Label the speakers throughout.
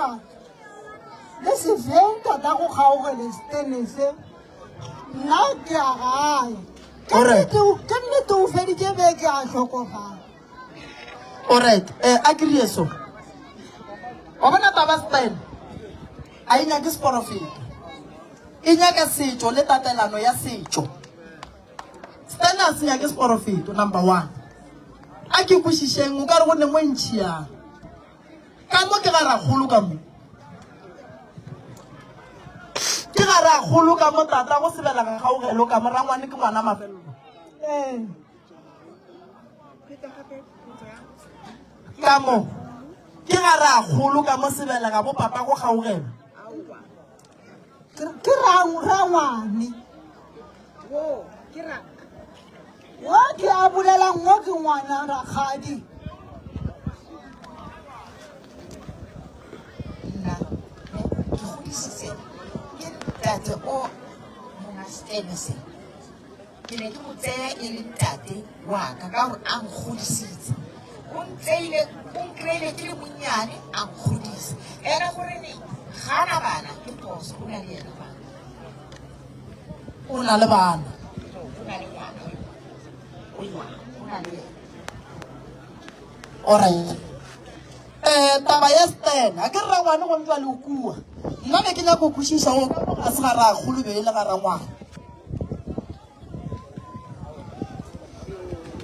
Speaker 1: ka le se feng tata go kgaogele setene se nna ke a gae ke nnete o feditše beke a hlokofala
Speaker 2: Alright, eh, a ke rie so. Wa bona taba style a e nyake seporofeto. E nyaka setšo le tatelano ya setšo. Style a se nyake seporofeto number one. A ke kwešišeng o ka re go ne mo ntšhiang. Ka mo ke ga rakgolo ka mo. Ke ga rakgolo ka mo tata go sebela ga gaugelo ka mo rangwane ke ngwana mafelelo.
Speaker 1: Ee.
Speaker 2: Ka mo ke ga rakgolo ka mo sebelega bo papa go gaugela.
Speaker 1: Ke rangwane. Wo ke a bolelang wo ke ngwana rakgadi.
Speaker 3: Nna ke godisitse ke ntate o monga setene se. Ke ne ke mo tsaya e le ntate wa ka ka gore a nkgodisitse. O ntseile, o nkreile ke le monnyane a nkgodisa. Ene gore ne ga na bana ke phoso, o na le yena bana.
Speaker 2: O na le bana.
Speaker 3: O na le ngwana o one, o na le yena.
Speaker 2: Alright. Eh, taba ya Stan, a ke re rangwane go ntwa le o kua. Nna be ke nyaka go kwešiša go ka mo ga se ga rakgolo be e le ga rangwane.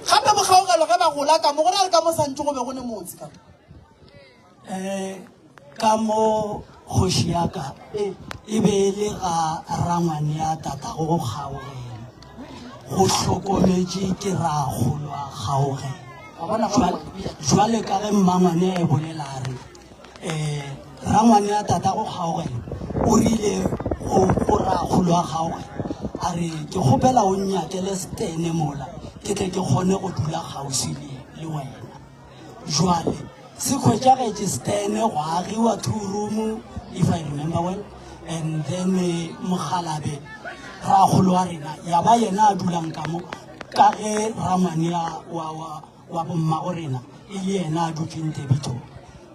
Speaker 2: Gape bokgaogelo ge ba gola ka mo go na le ka mo santše go be go ne motse ka mo.
Speaker 4: Eh, ka mo kgoši ya ka e be e le ga rangwane ya tatago go kgaogelo go hlokometše ke rakgolo a kgaogelo Jwale ka ge mmangwane a e bolela a re um rangwane ya tata go kgaogelo o rile go rakgolo wa kgaogelo a re ke kgopela o nnyakele setene mola ke tle ke kgone go dula kgauswi le wena. Jwale se hwetšagetše setene go agiwa two room if I remember well and then mokgalabe rakgolo wa rena ya ba yena a dulang ka mo Ka ge rangwane wa, wa, wa bommago rena e le yena a dutšeng Tebito,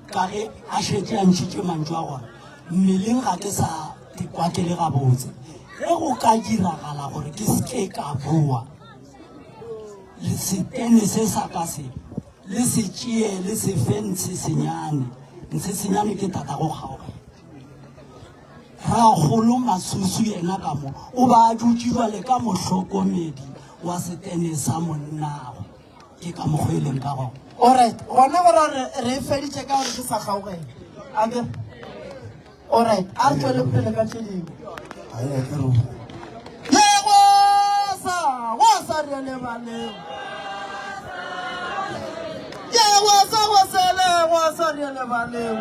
Speaker 4: ka ge a šetše a ntšhitše mantšu a gore mmeleng ga ke sa kwa ke le gabotse, ge go ka diragala gore ke se ke ka boa, setene se sa ka se le se tšee le se fe Ntshesenyane. Ntshesenyane ke tatago Kgaogelo. Rakgolo Masusu yena ka mo o ba a dutše jwale ka mohlokomedi wa setene sa monnagwe. Ke ka mokgwa e leng ka gona.
Speaker 2: Alright, gona go ra re re e feditše ka gore ke sa kgaogela. Akere? Alright, a re tšwele pele ka tše dingwe. Ye go sa, go sa re lebaleng. Ye go sa go sele, go sa re lebaleng.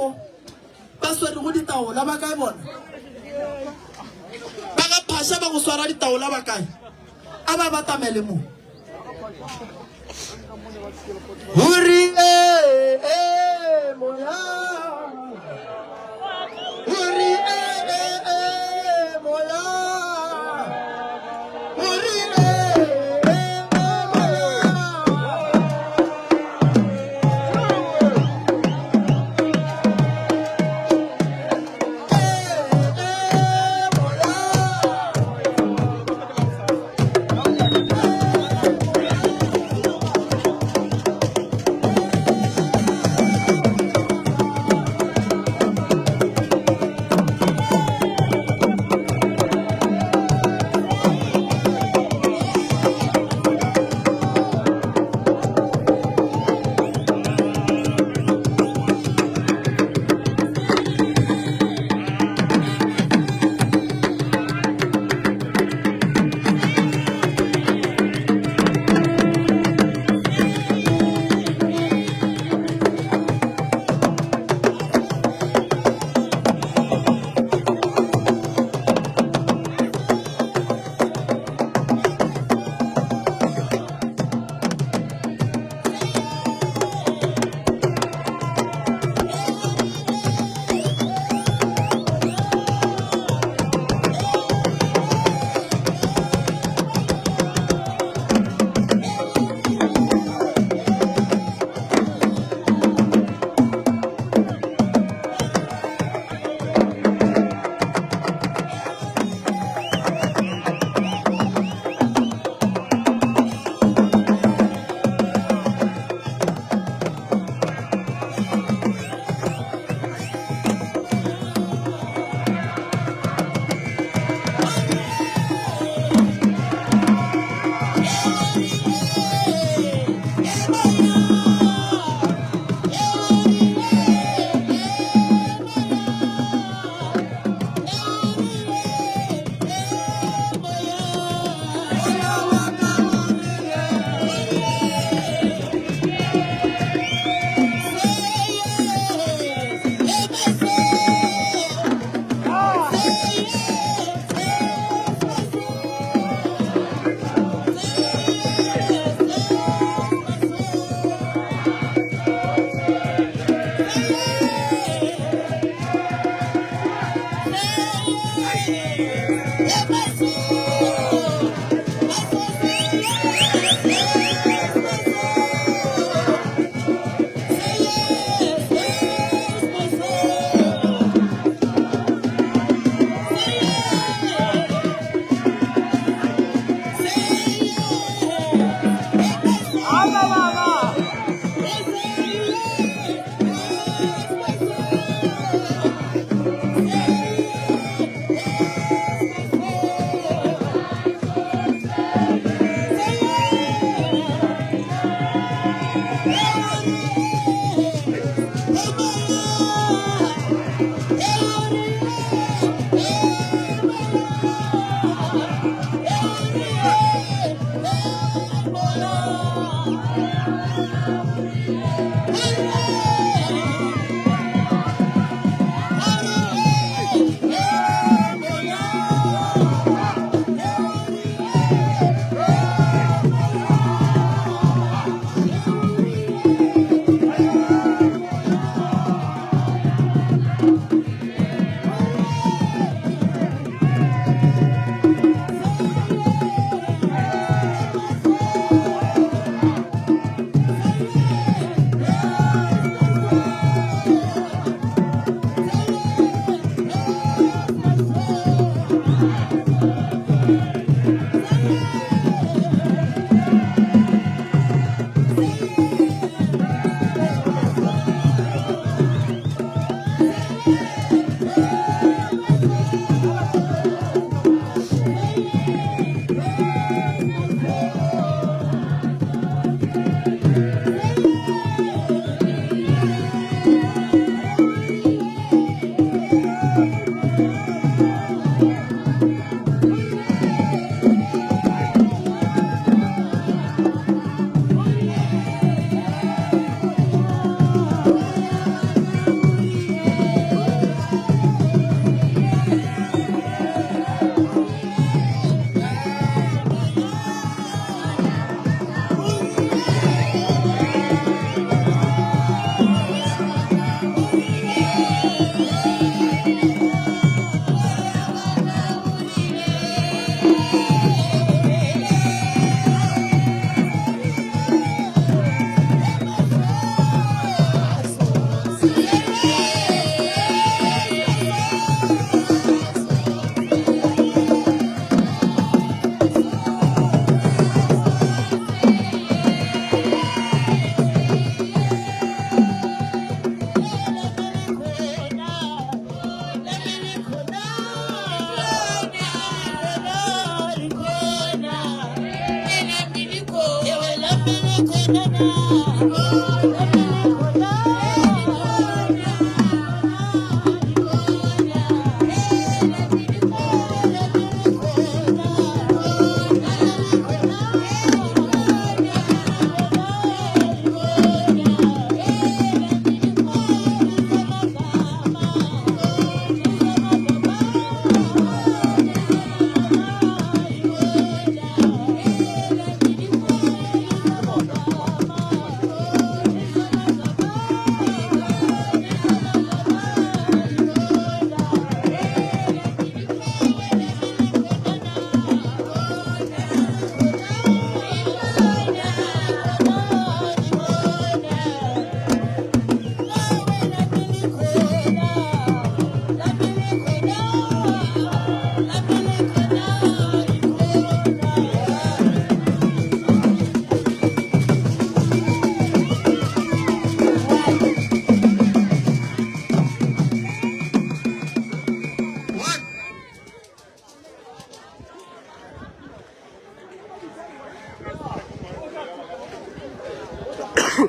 Speaker 2: mo ba swerego ditaola ba kae bona? Ba ga Phasha ba go swara ditaola ba kae? A ba batamele mo. Huri eh eh moya. Huri eh eh eh moya. Huri eh eh eh moya. Eh eh moya.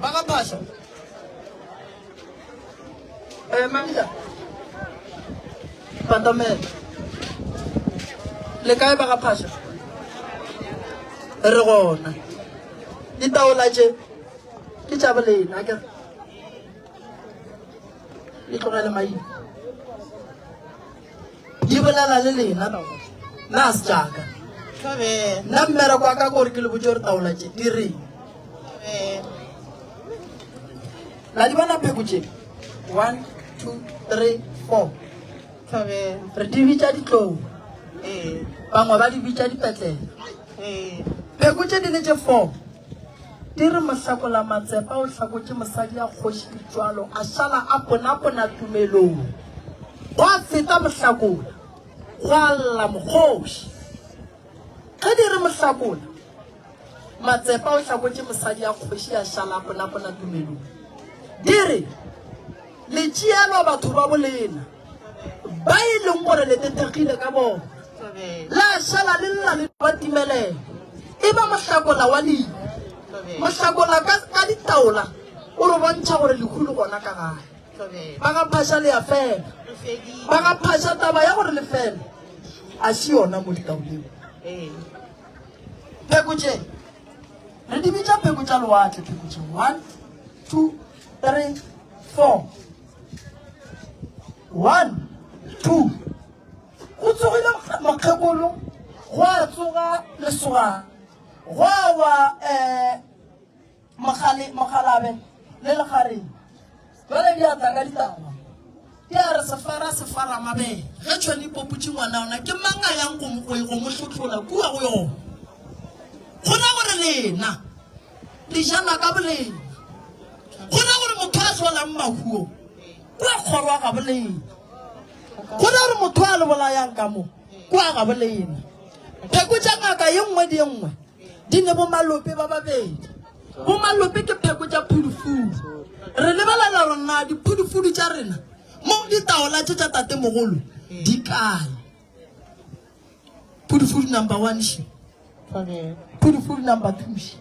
Speaker 2: Ba ga Phasha. Eh, Mamila. Batamela. Le kae ba ga Phasha? Re gona. Ditaola tše ke tša bolena ke le tlogele maina. Di bolela le lena taola. Nna se tšaka. Nna mmereko wa ka gore ke le botse gore taola tše di reng. La di bona pheko tše? 1 2 3 4. Re di bitša ditlou. Bangwe ba di bitša dipetlele. Pheko tše di le tše 4. Di re mohlakola Matsepa o hlakotše mosadi a kgoši ditšwalo a šala a ponapona tumelong. Gwa feta mohlakola, gwa lla mokgoši. Ge di re mohlakola Matsepa o hlakotše mosadi a kgoši a šala a ponapona tumelong. Di re le tšeelwa batho ba bolena ba e leng gore le tethegile ka bona. La šala le lla le ba timelela. E ba mohlakola wa lehu. Mohlakola ka, ka ditaola o re bontšha gore lehu le gona ka gae. Ba ga Phasha le ya fela. Ba ga Phasha taba ya gore le fele a se yona mo ditaoleng. Pheko tše re di bitša pheko tša lewatle. Pheko tše 1 2 3 4 1 2 Go tsogile mokgekolo, gwa tsoga lesogana, gwa wa um mogale, mogalabe le lekgarebe. Jwale di a tla ka ditaba. Di a re sefara sefara mabele. Ge tšhwene e popotše ngwana yona, ke mang a yang go, go, go mo hlotlola kua go yona? Go ra gore lena le jana ka bolena. Go ra gore motho a hlolang mahuo kua kgorwa ga bolena. Go ra gore motho a le bolayang ka mo kua ga bolena. Pheko tša ngaka ye nngwe le ye nngwe di ne bomalope ba babedi. Bomalope ke pheko tša phudufudu. Re lebelela gore na diphudufudu tša rena mo ditaola tše tša tatemogolo di kae. Phudufudu number one še. Phudufudu number two še.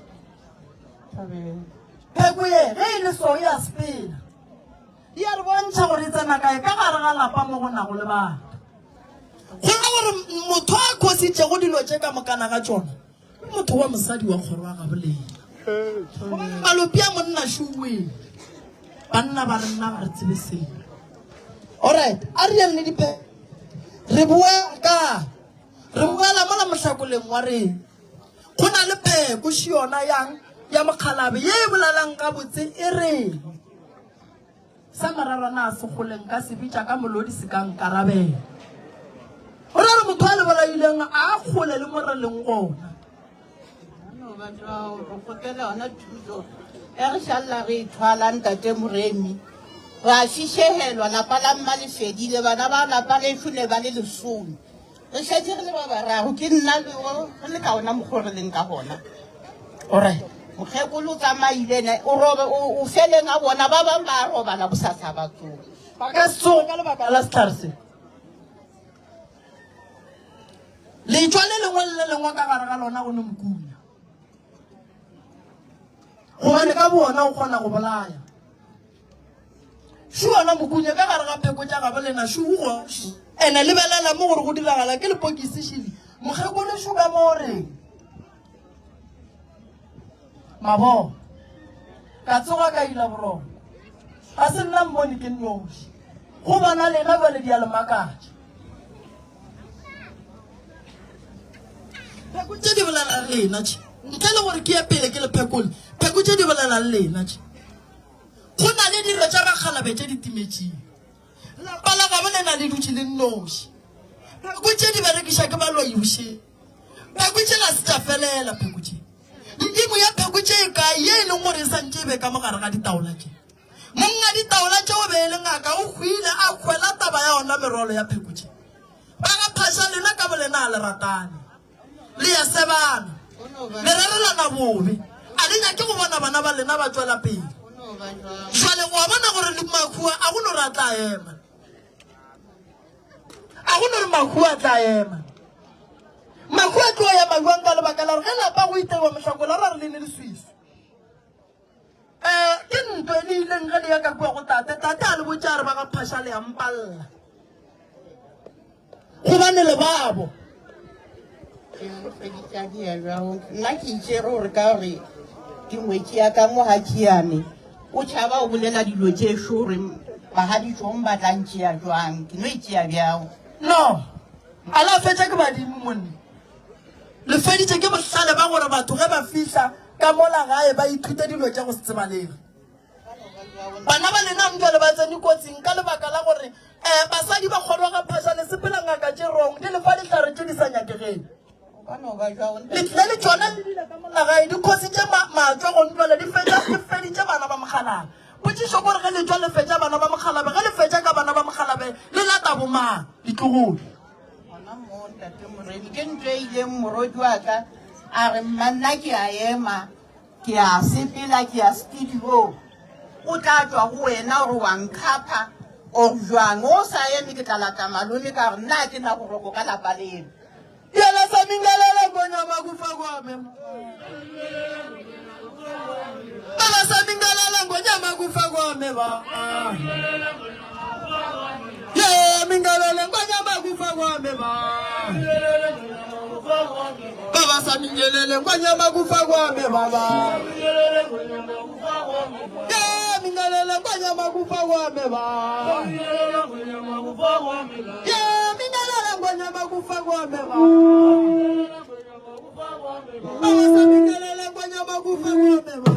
Speaker 2: Pheko ye ge e le so e a sepela. Di a re bontšha gore e tsena kae ka gare ga lapa mo go nago le batho. Go ra gore motho a khositšego dilo tše ka mokana ga tšona ke motho wa mosadi wa kgoro wa gabolena. Gobane malopi a monna šuwe. Banna ba re nna ga re tsebe selo. Alright, a re yeng le diphe. Re boa ka re boela mola mohlakoleng wa rena. Go na le pheko še yona yang ya mokgalabe ye e bolelang gabotse e reng. Sa mararana a sekgole nka se bitša ka molodi se ka nkarabela. Go ra re motho a le bolaileng a kgole le mo re leng gona.
Speaker 5: No batho bao re kgopela yona thuso e re šalela re ithwala ntate Moremi. Re a fišegelwa lapa la mma le fedile bana ba lapa lešo ne ba le lesome. Re šetše re le ba bararo, ke nna le o, re le ka ona mokgwa o re leng ka gona.
Speaker 2: Alright.
Speaker 5: Mokgekolo o tsamaile ene, o robe, o, o feleng a bona, ba bang ba a robala bosasa ba tsoga.
Speaker 2: Ba ka se tsoge ka lebaka la sehlare se. Letšwa le lengwe le le lengwe ka gare ga lona go ne mokunya. ka bowona o kgona go bolaya. Šo wona mokunye ka gare ga pheko tša gabo lena šo o goši. Ene lebelela mo gore go diragala ke lepokisi šili. Mokgekolo šo ka mo re. Maboo. Ka tsoga ka ila boroko. Ga se nna mmone ke nnoši. Go bona lena bjale di a le makatša. Pheko tše di bolelang lena tše. Ntle le gore ke ye pele ke le phekole, pheko tše di bolelang lena tše. Go na le dilo tša bakgalabe tše di timetšeng. Lapa la gabo lena le dutše le nnoši. Pheko tše di berekiša ke baloi bošego. Pheko tše ga se tša felela pheko tše. Medimo ya pheko tše e kae ye e leng gore e sa ntše e be ka mo gare ga ditaola tše? Monga ditaola tše o be e le ngaka, o hwile a hwela taba ya ona merwalo ya pheko tše. Ba ga Phasha lena ka bolena a le ratane. Le ya sebana. Le rerelana bobe. A le nyake go bona bana ba lena ba tšwela pele. Jwale wa bona gore le makhua a go no re a tla ema. A go no re mahu a tla ema. Mahu a tlo ema jwang ka lebaka la gore ge lapa go iteiwa mohlakola ra re le ne leswiswi. Um ke ntwa e le ileng ge le ya ka kua go tate, tate a le botša a re ba ga Phasha le a mpalla gobane le babo.
Speaker 5: Nna ke itšere gore ka gore ke ngwetši ya ka mo ga tšiane o tšhaba o bolela dilo tše šo gore bagaditšong ba tla ntšea jwang ke no e tšea bjao.
Speaker 2: No, a la fetša ke badimo monna. Le feditše ke bohlale ba gore batho ge ba fihla ka mola gae ba ithute dilo tša go se tsebalege. Bana ba lena bjale ba tsene kotsing ka lebaka la gore um basadi ba kgorwa ga phasha le sepela ngaka tše wrong di lefa dihlare tše di sa nyakegeng. Le tlile le tšona le dile ka mola gae dikgosi tše matšwa gontšwale di fetša di feditše bana ba mokgalabje. Potšišo ke gore ge le tšwa le fetša bana ba mokgalabje ge le fetša ka bana ba mokgalabje le lata bomang ditlogolo.
Speaker 5: Gona moo ntate Moremi ke ntho e ileng morodi wa ka a re mma nna ke a ema ke a sepela ke ya studio o tla tšwa go wena gore wa nkhapha or jwang o sa eme ke tla lata malome ka gore nna ke na boroko ka lapa leno.
Speaker 2: Yena sa mingelela ngonyama kufa kwami. Baba sa mingelela ngonyama kufa kwami ba. Yeah, mingelele ngonyama kufa kwami ba. Baba sa mingelele ngonyama kufa kwami baba. Yeah, mingelele ngonyama kufa kwami ba. Yeah, mingelele ngonyama kufa kwami ba. Baba sa mingelele ngonyama kufa kwami ba. Baba sa mingelele ngonyama kufa kwami ba. Yeah, mingelele ngonyama kufa kwami ba.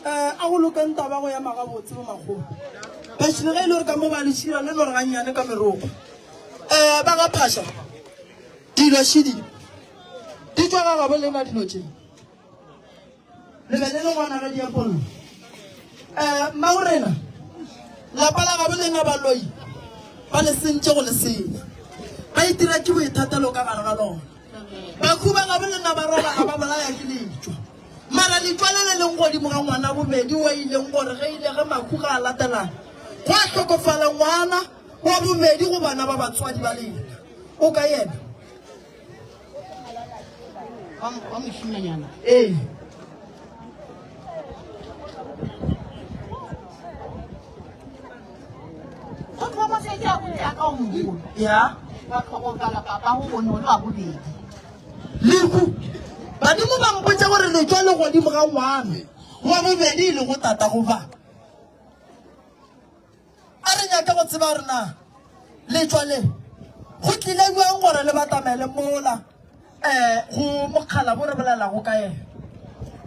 Speaker 2: Eh, a go lokeng taba go ema gabotse bo makgolo pešile ge e le gore ka mo ba le šira le no re gannyane ka merogo um ba ga phasha dilo šidi di tšwa ga gabo lena dilo tše Le be le le gona ge diapollo. Eh, mmagorena, lapa la gabo lena baloi ba le sentše go le senya. Ba itiratše boithatelo ka gare ga lona. Bakhu ba gabo lena ba robala ba bolaya ke letšwa. Mara letšwa le le leng godimo ga ngwana bobedi wa ileng gore ge ile ge makhu ga a latelana, gwa hlokofala ngwana wa bobedi go bana ba batswadi ba lena. O ka yena?
Speaker 5: Wa mošimanyana.
Speaker 2: Ee.
Speaker 5: Go tlhokofetše abuti a ka o mogolo.
Speaker 2: Ya.
Speaker 5: Wa tlhokofala papa go bone o le wa bobedi.
Speaker 2: Lehu. Badimo ba mpotša gore le tšwa le godimo ga ngwana wa bobedi e lego tatago ba. A re nyake go tseba gore na letšwa le go tlile bjang gore le batamele mola um go mokgala bo re bolelago ka yena.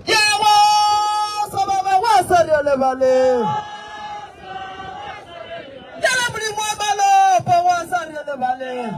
Speaker 2: Yego sa ba ba gwa sa re lebaleng. Yela Modimo wa malopo gwa sa re lebaleng.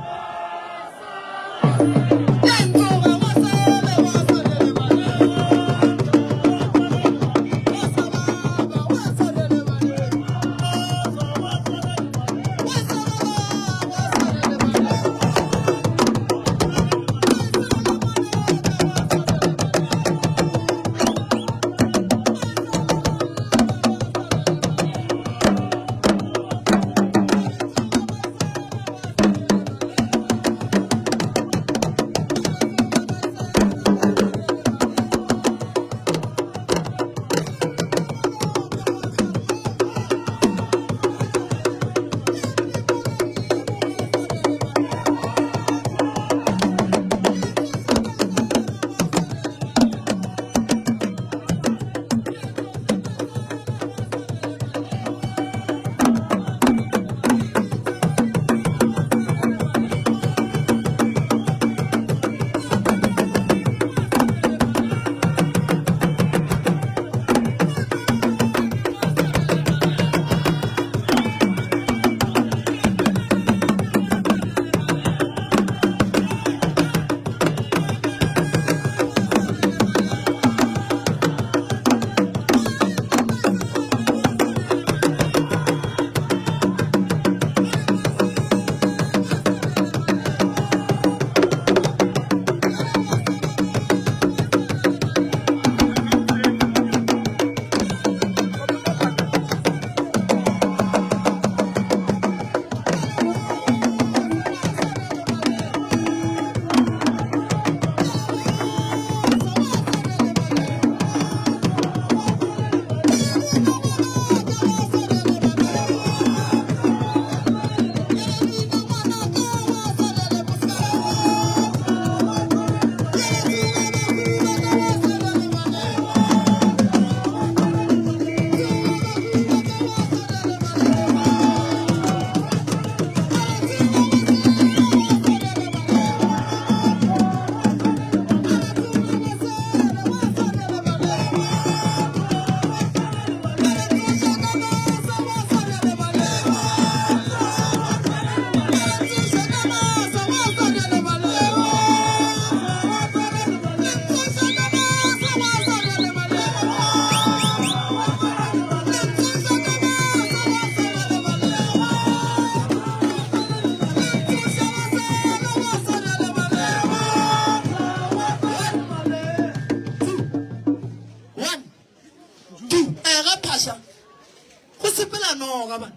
Speaker 2: noga bana.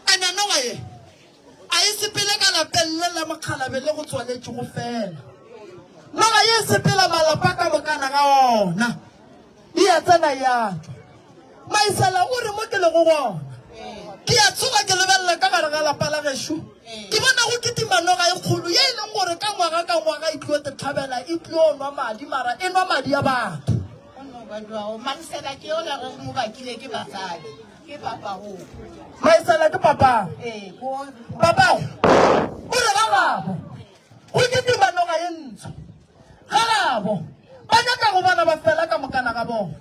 Speaker 2: Ene noga ye a e sepele ka lapeng le la mokgalabe le go tswaletšego fela. Noga ye e sepela malapa ka mokana ga ona. E a tsena ya tšwa. Maisela o re mo ke lego gona ke a tsoga ke lebelela ka gare ga lapa la gešo ke bona go kitima noga e kgolo ye e leng gore ka ngwaga ka ngwaga e tlo tetlhabela e tlo nwa madi mara e nwa madi a batho.
Speaker 5: Maisela ke yola re mo bakile ke basadi ke papago.
Speaker 2: Maisela ke papago.
Speaker 5: Ee, ko
Speaker 2: Papago o re ga gabo go kitima noga ye ntsho. Ga gabo ba nyaka go bona ba fela ka mokana ga bona.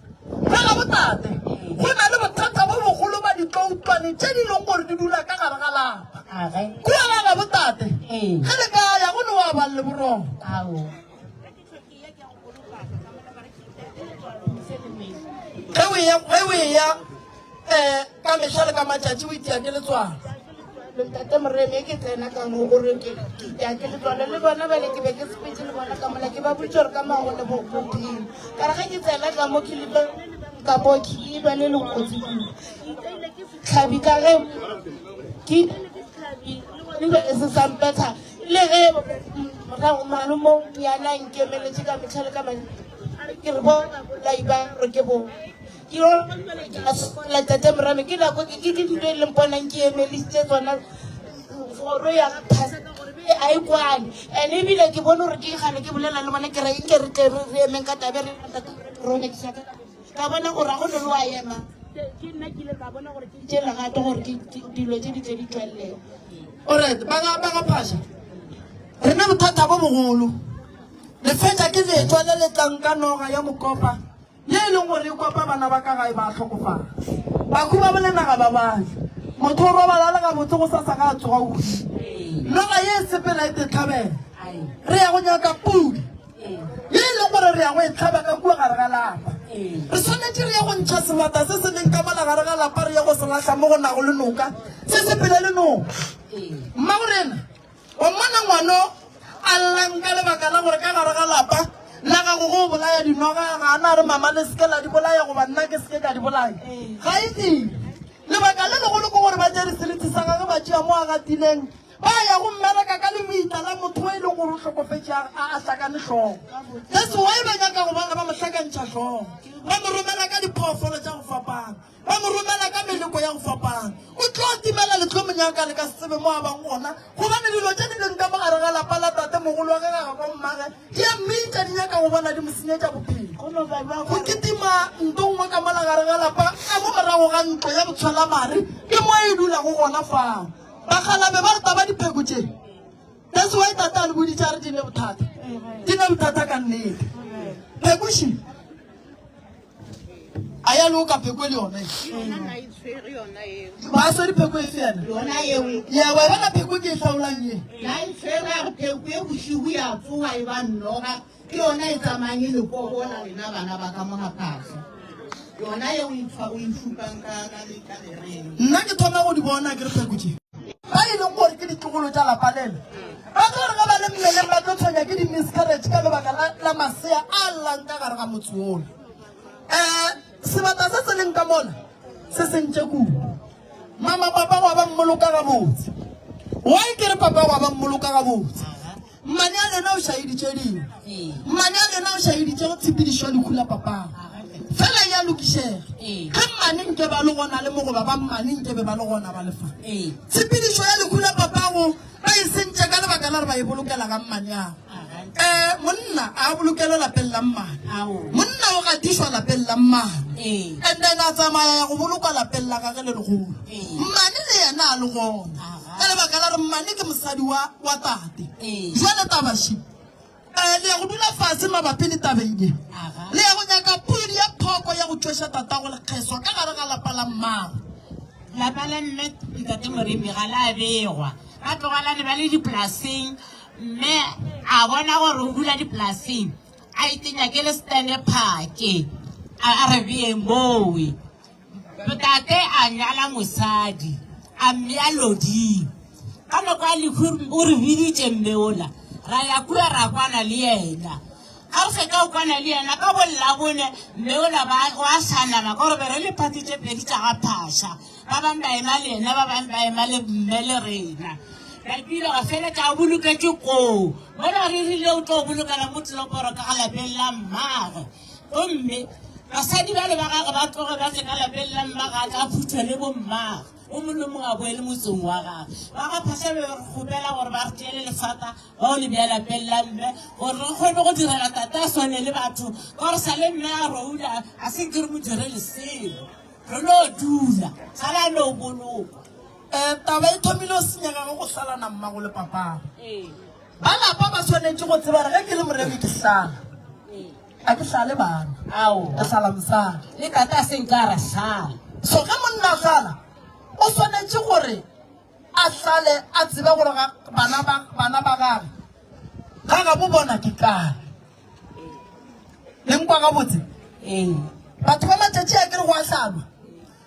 Speaker 2: Ga gabo tate go na le bothata bo bogolo ba ditloutlwane tše di leng gore di dula ka gare ga lapa. Kua ga gabo tate ge le ka ya go no wa ba le boroko. Ge o eya ge o eya um ka mehla le ka matšatši o itia ke letswalo.
Speaker 5: Ntate Moremi ke tsena ka mo gore ke ke ke letswalo le bona bale ke be ke sepetse le bona ka mola ke ba botse gore ka mago le bophelo ka re ge ke tsena ka mo ke lebe ka mo ke e le le kotsi kudu tlhabi ka ge ke le se sa mpetha le ge morago malomong yana nkemeletše ka metlha le ka ke re bona bolai ba re ke bo ke a sokola tate morame ke nako ke ke dilo e leng ponang ke emelisitse tsona goro ya phasa ka gore be a e kwane and ebile ke bone gore ke gale ke bolela le bona ke re nke re tle re emeng ka tabe re ro nyakiša ka ka bona gore ga go no le wa ema ke nna ke ile ka bona gore ke tše legato gore dilo tše di tle di tšwelele.
Speaker 2: Alright, ba ga ba ga phasha. Re ne bothata bo bogolo. Le fetša ke letšwa le le tlang ka noga ya mokopa ye e leng gore e kopa bana ba ka gae ba hlokofala. Bakhu ba bolena ga ba bale. Motho o robala le gabotse go sasa ga a tsoga o hwile. Noga ye e sepela e tetlhabela. Re ya go nyaka pudi ye e leng gore re ya go e hlaba ka kua gare ga lapa. Re swanetše re ye go ntšha sebata se se leng ka mola gare ga lapa re ye go se lahla mo go nago le noka, se sepele le noka. Mmagorena wa mmona ngwano a llang ka lebaka la gore ka gare ga lapa la gago go bolaya dinoga ga a na re mama le seke la di bolaya goba nna ke seke ka di bolaya. Ga e dire. Lebaka le legolo ke gore ba tšere seriti sa gage ba tšea mo a gatileng Ba ya go mmereka ka lebitla la motho e leng gore o hlokofetše a, a, a hlakane hlogo. That's why ba nyaka go bona ba mo hlakantšha hlogo. Ba mo romela ka diphoofolo tša go fapana. Ba mo romela ka meleko ya go fapana. O tlo timela le tlo mo nyaka le ka se tsebe mo a bang gona. Gobane dilo tše di leng ka mo gare ga lapa la tate mogolo wa ge ga gabo mmage di a mmitša di nyaka go bona di mo senyetša bophelo. Go kitima nto nngwe ka mola gare ga lapa ka mo morago ga ntlo ya botshwelamare ke mo e dulago gona fao. Bakgalabe ba re taba dipheko tše. That's why tate a le boditše a re di ne bothata. Di ne bothata ka nnete. Phekoši a ya loka pheko le yone. Ba swere pheko efe yena?
Speaker 5: Yona eo.
Speaker 2: Ya wa bona pheko ke e hlaolang ye.
Speaker 5: Na e tshwere a re pheko e bosigo ya tsoga e ba noga. Ke yona e tsamayang e le kobola lena bana ba ka mo ga phahlo. Yona eo e o e šupang ka ka ka lereng.
Speaker 2: Nna ke thoma go di bona ke re pheko tše. Ba e leng gore ke ditlogolo tša lapa lela ba tlo re ge ba le mmeleng ba tlo tshwenya ke di-miscarriage ka lebaka la, la masea a llang ka gare ga motse wola. Um sebata se se leng ka mola se sentše kudu. Mama papa wa ba mmoloka gabotse. Why ke re papa wa ba mmoloka gabotse? Mmane a lena o šaeditše dingwe. Mmane a lena o šaeditše go tshepedišo ya lehu la papago. Fela e a lokišega. Ge mmane nke ba le gona le mogoba ba mmane nke be ba le gona ba le fa. Tshepedišo ya lehu la papago ba e sentše ka lebaka la gore ba e bolokela ga mmane ago. Eh, monna a bolokelwe lapeng la mmane. Monna o gatišwa lapeng la mmane. And then a tsamaya ya go bolokwa lapeng la gage le legolo. Mmane le yena a le gona. Ka lebaka la gore mmane ke mosadi wa, wa tate. Jwale taba še. Eh, le ya go dula fase mabapi le tabeng ye. Le ya go nyaka pudi ya phoko ya go tšweša tatago lekgeswa ka gare ga lapa la mmago.
Speaker 6: Lapa la mme ntate Moremi ga la begwa. Ba tlogelane ba le dipolaseng mme a bona gore o dula dipolaseng a itenyakele stene phake a re bee mowe. Tate a nyala mosadi a mmea loding. Ka nako ya lehu o re biditše mme ola ra ya kua ra kwana le yena. Ga re fetša go kwana le yena ka bollabone mme ola ba wa hlanama ka gore be re le phathi tše pedi tša ga Phasha. Ba bangwe ba ema le yena, ba bangwe ba ema le mme le rena. Ra pilo ga feletša a boloketše koo. Mola re rile o tlo bolokela mo tleloporo ka ga lapeng la mmagwe. Gomme basadi bale ba gagwe ba tloge ba tle ka lapeng la mmagwe a tla phuthwe le bommagwe. O mongwe le mongwe a boele motseng wa gagwe. Ba ga Phasha be re kgopela gore ba re tšeele lefata ba o le bea lapeng la mme gore re kgone go direla tate a swane le batho ka gore sa le mme a roula a se nke re mo direle selo. Re no dula sa la no bolokwa.
Speaker 2: Um taba e thomile go senyega ge go hlalana mmago le papago. Ba lapa ba swanetše go tseba gore ge ke le moremi ke hlala. A ke hlale bana. Ke hlala mosadi.
Speaker 6: Le tate a se nka a re hlala.
Speaker 2: So ge monna a hlala, o swanetše gore a hlale a tsebe gore bana ba bana ba gage ga gabo bona ke kae. Le nkwa gabotse?
Speaker 6: Ee.
Speaker 2: Batho ba matšatši a ke re go a hlalwa.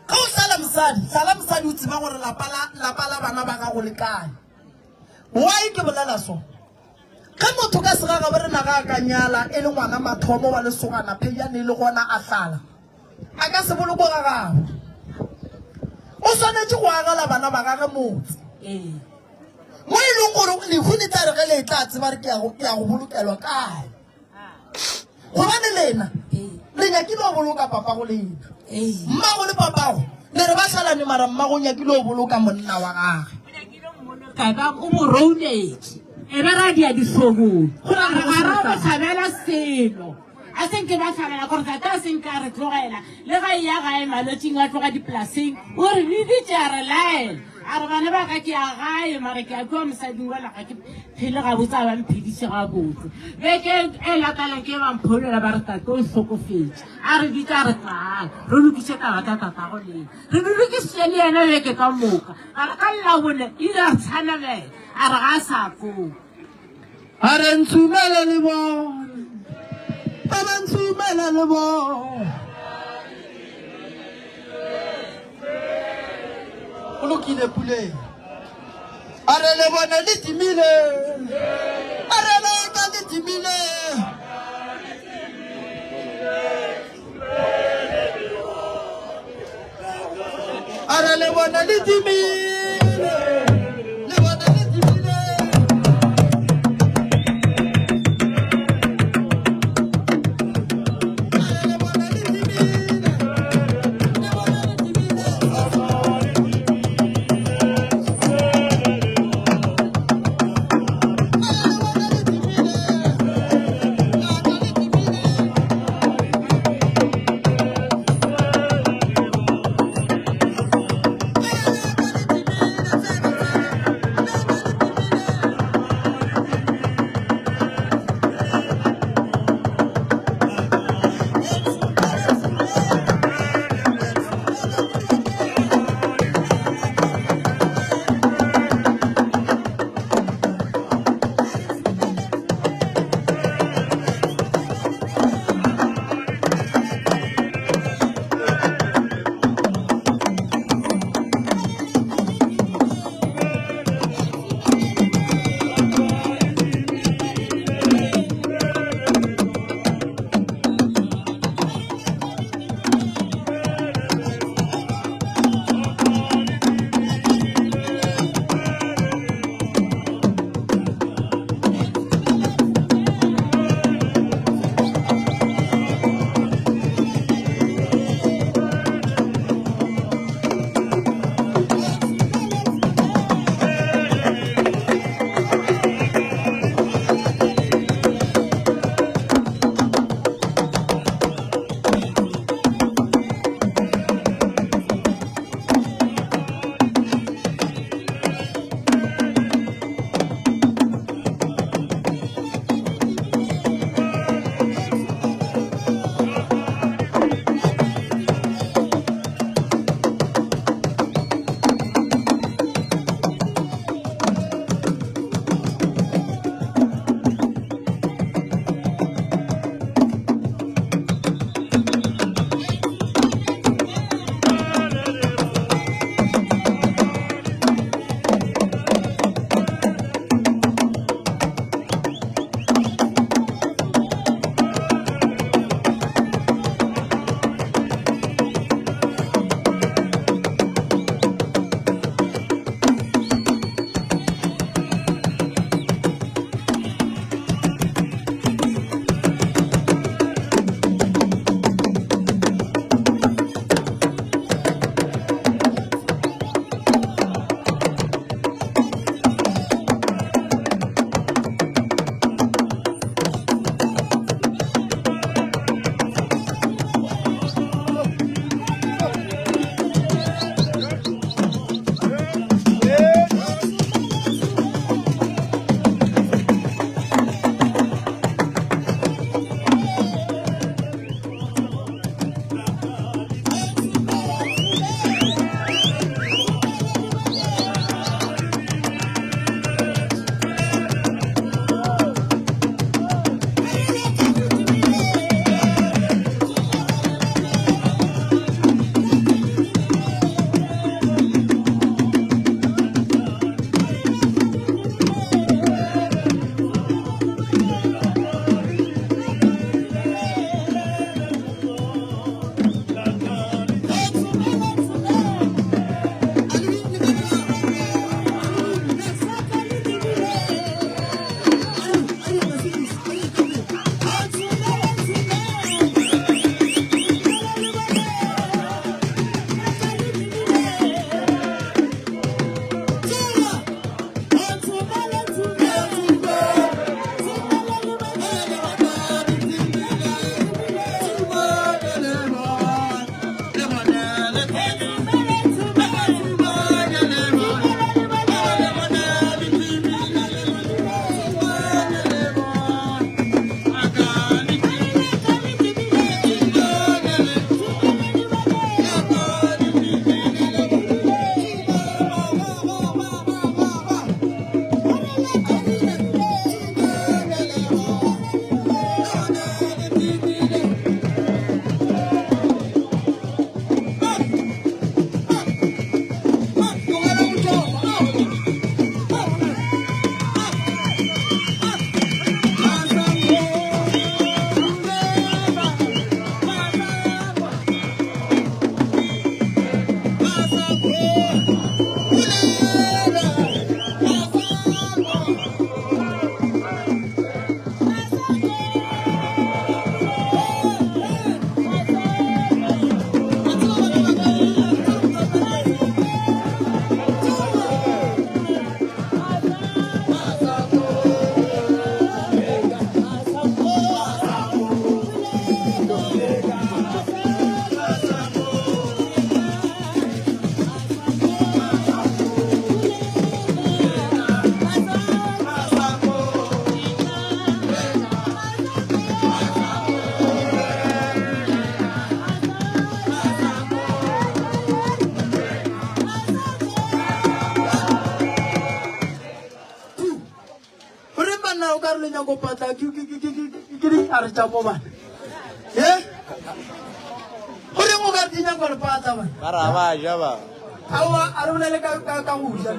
Speaker 2: Ge o hlala mosadi, hlala mosadi o tseba gore lapa la lapa la bana ba gago le kae. Why ke bolela so? Ge motho ka segagabo rena ga a ka nyala e le ngwana mathomo wa lesogana phejane e le gona a hlala, a ka se bolokwe ga gabo. O swanetše go agela bana ba gage motse.
Speaker 6: Ee.
Speaker 2: Mo e leng gore lehu le tla re ge le tla tseba re ke ya go ke ya go bolokelwa kae. Gobane lena le nyakile go boloka papago lena. Mmago le papago le re ba hlalane mara mmago o nyakile go boloka monna wa gage.
Speaker 6: Ka ba o mo rouletše. E be ra dia dihlobolo.
Speaker 2: Go na le
Speaker 6: Ga
Speaker 2: go
Speaker 6: ra
Speaker 2: se
Speaker 6: mo hlabela selo. A se nke ba hlabela gore tate a se nke a re tlogela. Le ga e ya gae malwetšing a tloga dipolaseng o re biditše a re laela. A re bana ba ka ke ya gae mara ke ya kua mosading wela ga ke phele gabotse a ba mphediše gabotse. Beke e latelang ke ba mphoulela ba re tate o hlokofetše. A re bitša a re tlaa re lokiše taba tša tatago lena. Re di lokišitše le yena beke ka moka. Mara ka Labone ile a re tshanabela a re ga a sa tloga.
Speaker 2: A re ntshumele le bone, ba ba ntshumele le bone. Go lokile Puleng. A re le bone le timile, a re la ka le timile. A re le bone le timile, le bone le timile. A re le bone le timile, le bone le timile. A re le bone le timile, la ka le timile. banna o ka re le nyako patla ke dihlare tša mo bana e go reng o ka re di nyako le patla bana
Speaker 7: Ba ra ba ja ba.
Speaker 2: Aowa, a re bolele ka, ka, ka go ja.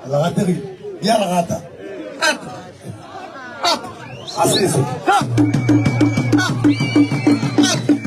Speaker 8: Legategile. Di a legata.
Speaker 2: Up. Up.
Speaker 8: A sese.
Speaker 2: Up. Up. Up. Up.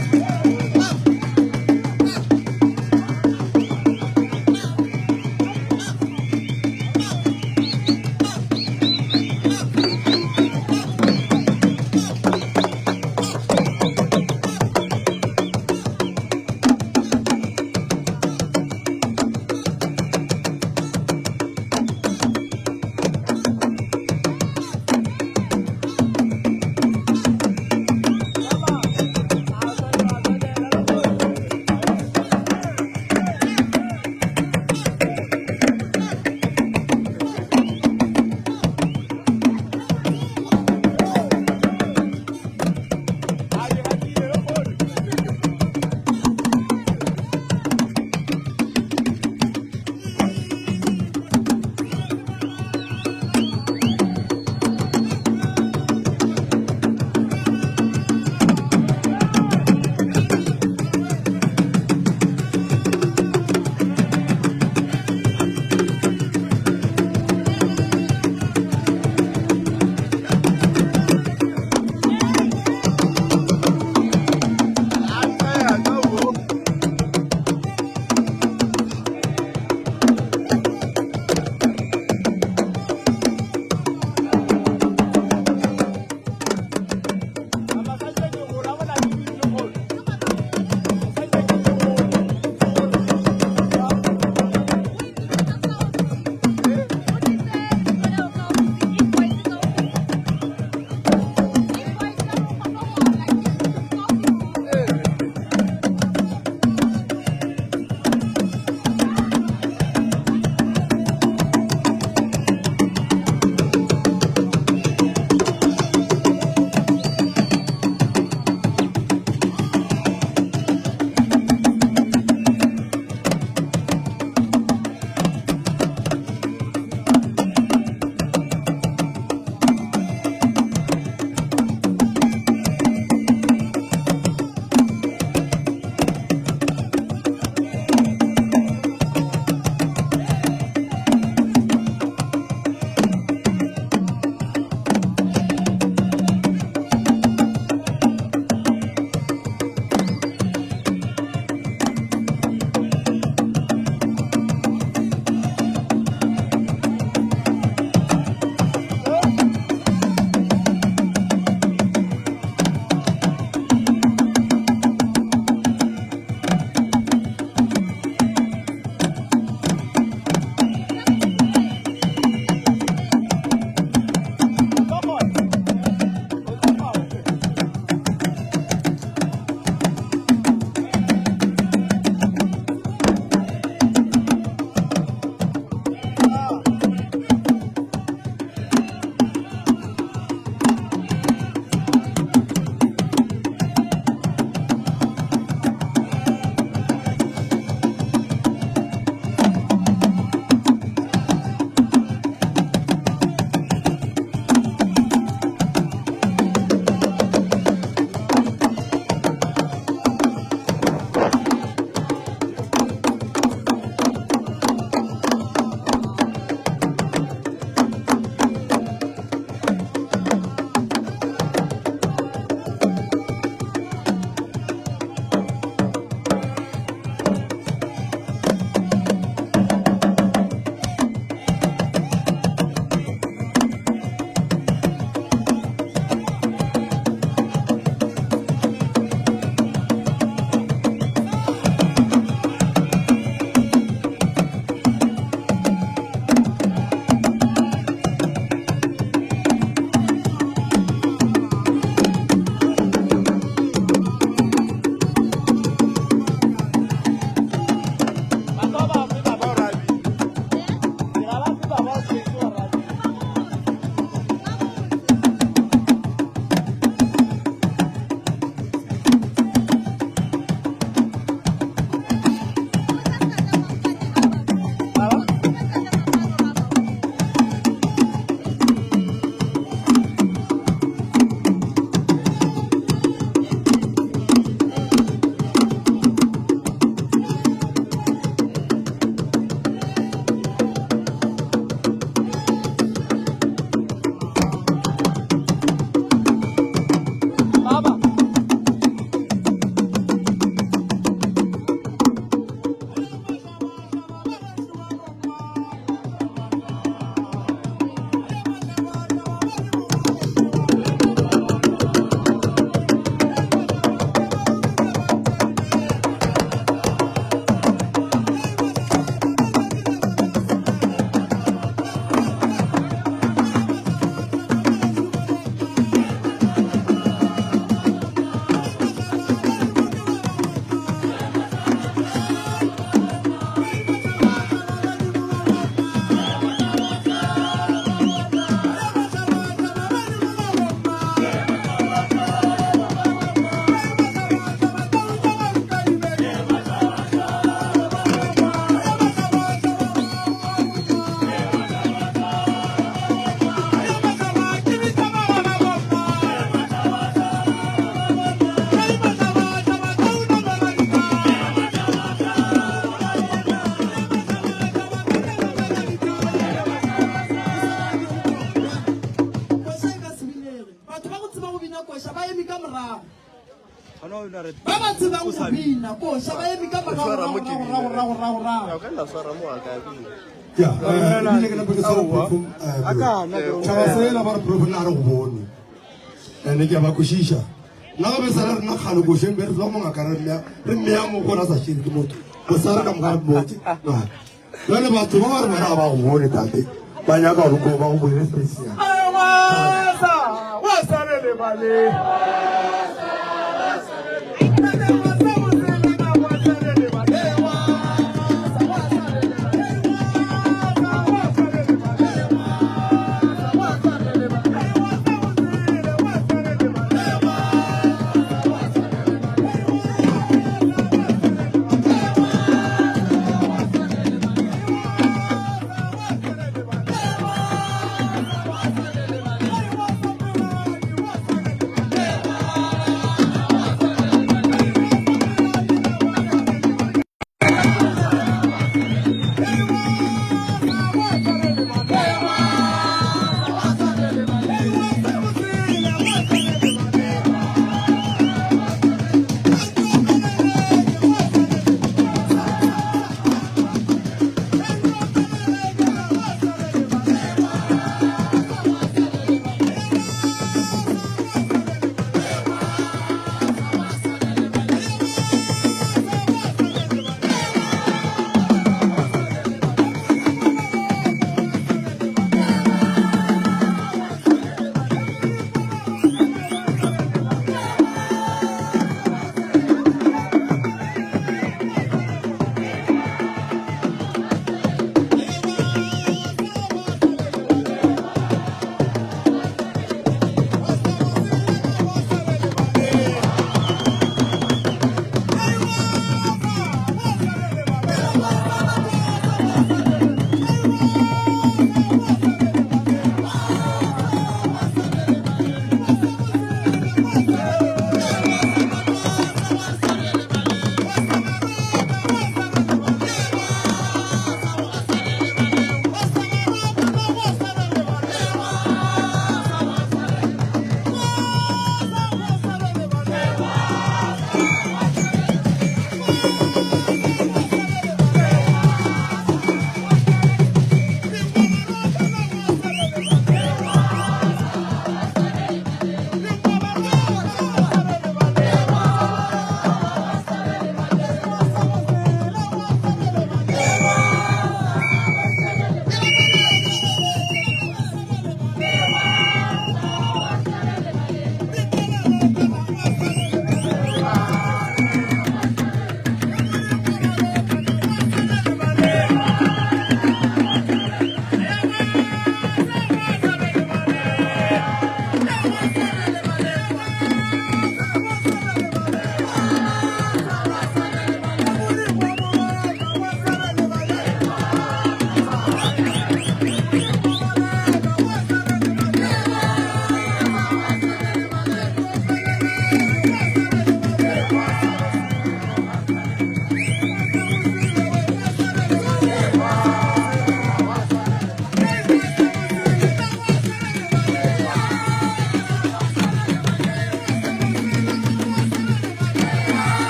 Speaker 2: Ba ba tsebang go bina koša ba eme ka morago rago rago rago rago rago rago.
Speaker 8: Ya, eh, ebile ke nape ke tshwara proof, eh, bro. Tšhaba sela ba re proof nna ga re go bone. Ene ke a ba kwešiša. Nna go be sa le rena kgale košeng be re tseba mongaka re mmea re mmea mo gona sa šere ke motho. Go sa re ka moka re mmotse. Jale batho ba ba re bona ga ba go bone tate. Ba nyaka gore ko ba go bolele space ya.
Speaker 7: Wasa, wasa le lebale.